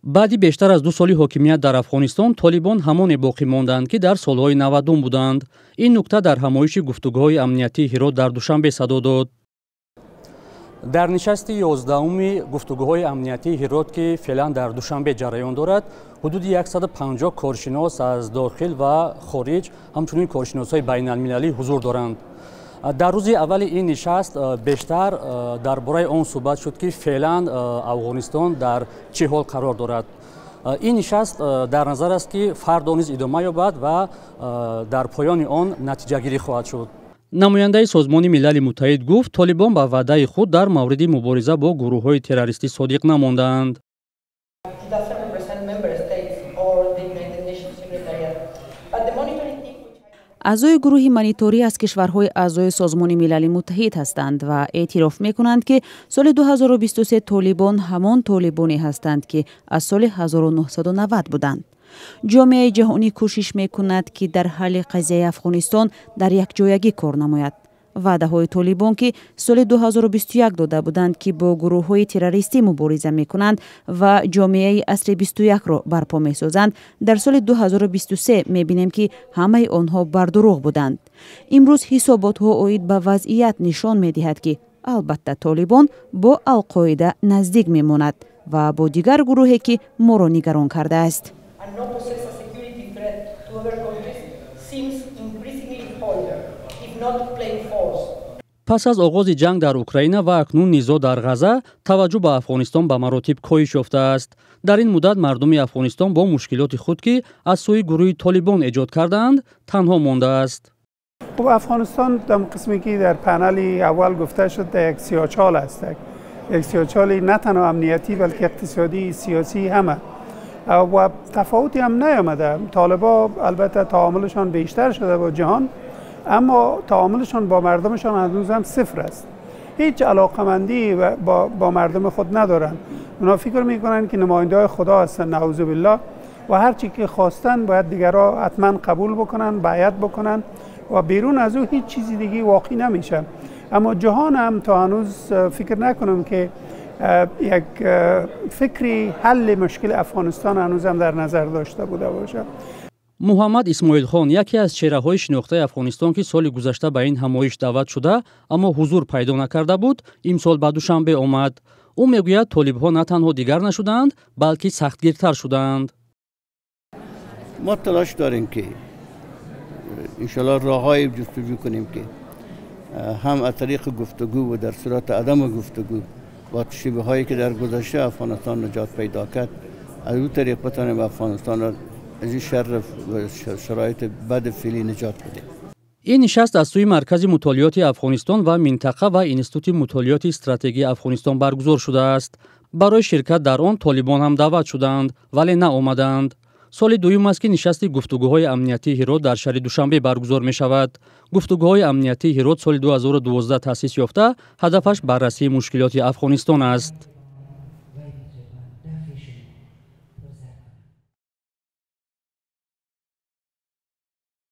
Баъди бештар аз 2 соли ҳокимият дар Афғонистон, Толибон ҳамоне боқӣ монданд, ки дар солҳои 90-ум буданд. Ин нукта дар ҳамоиши гуфтугӯҳои амниятии Ҳирот дар Душанбе садо дод. Дар нишасти 11-уми гуфтугӯҳои амниятии Ҳирот, ки феълан дар Душанбе ҷараён дорад, ҳудуди 150 коршинос аз дохил ва хориҷ, ҳамчунин коршиносҳои байналмилалӣ ҳузур доранд. Дар рӯзи аввали ин нишаст бештар дар бораи он суҳбат шуд, ки феълан Афғонистон дар чӣ ҳол қарор дорад. Ин нишаст дар назар аст, ки фардо низ идома ёбад ва дар поёни он натиҷагирӣ хоҳад шуд. Намояндаи Созмони Милали Муттаҳид гуфт, Толибон ба ваъдаи худ дар мавриди мубориза бо гурӯҳҳои террористӣ содиқ намондаанд. It doesn't represent member states or the United Nations Secretariat. But the monitoring team, which Аъзои гурӯҳи мониторӣ аз кишварҳои аъзои Созмони Милали Муттаҳид ҳастанд ва эътироф мекунанд, ки соли 2023 Толибон ҳамон толибоне ҳастанд, ки аз соли 1990 буданд. Ҷомеаи ҷаҳонӣ кӯшиш мекунад, ки дар ҳалли қазияи Афғонистон дар якҷоягӣ кор намояд. Ваъдаҳои Толибон, ки соли 2021 дода буданд, ки бо гурӯҳҳои террористӣ мубориза мекунанд ва ҷомеаи асри 21-ро барпо месозанд, дар соли 2023 мебинем, ки ҳамаи онҳо бардурӯғ буданд. Имрӯз ҳисоботҳо оид ба вазъият нишон медиҳад, ки албатта Толибон бо Алқоида наздик мемонад ва бо дигар гурӯҳе, ки моро нигарон кардааст. and not poses a security threat to other countries seems increasingly bolder, if not plain false. Пас аз оғози ҷанг дар Украина ва акнун низоъ дар Ғаза, таваҷҷӯҳ ба Афғонистон ба маротиб коҳиш ёфтааст. Дар ин муддат мардуми Афғонистон бо мушкилоти худ, ки аз сӯи гурӯҳи Толибон эҷод кардаанд, танҳо мондааст. خب، افغانستان در قسمی که در پنل اول گفته شد در یک سیاه‌چال است، یک سیاه‌چالی نه تنها امنیتی بلکه اقتصادی، سیاسی، همه و تفاوتی هم نیامده. طالبا البته تعاملشان بیشتر شده با جهان، اما تعاملشان با مردمشان هنوز هم صفر است. هیچ علاقمندی با مردم خود ندارن. اونا فکر میکنن که نماینده های خدا هستن، نعوذ بالله، و هر چی که خواستن باید دیگرها حتما قبول بکنن، بیعت بکنن و بیرون از او هیچ چیزی دیگه واقع نمیشه. اما جهان هم تا هنوز فکر نکنم که یک فکری حل مشکل افغانستان هنوز هم در نظر داشته بوده باشد. Муҳаммад Исмоилхон, яке аз чеҳраҳои шинохтаи Афғонистон, ки соли гузашта ба ин ҳамоиш даъват шуда, аммо ҳузур пайдо накарда буд, имсол ба Душанбе омад. Ӯ мегӯяд, толибҳо на танҳо дигар нашудаанд, балки сахтгиртар шудаанд. ما تلاش داریم که انشالله راههای جستجو کنیم که هم از طریق گفتگو و در صورت عدم گفتگو با شیوه هایی که در گذشته افغانستان نجات پیدا کرد، از او طریق بتانیم افغانستان را از این شر شرایط بد فعلی نجات بدیم. Ин нишаст аз сӯи Маркази мутолиоти Афғонистон ва минтақа ва Институти мутолиоти стратегии Афғонистон баргузор шудааст. Барои ширкат дар он толибон ҳам даъват шудаанд, вале наомадаанд. Соли дуюм аст, ки нишасти гуфтугӯҳои амниятии Ҳирот дар шаҳри Душанбе баргузор мешавад. Гуфтугӯҳои амниятии Ҳирот соли 2012 таъсис ёфта, ҳадафаш баррасии мушкилоти Афғонистон аст.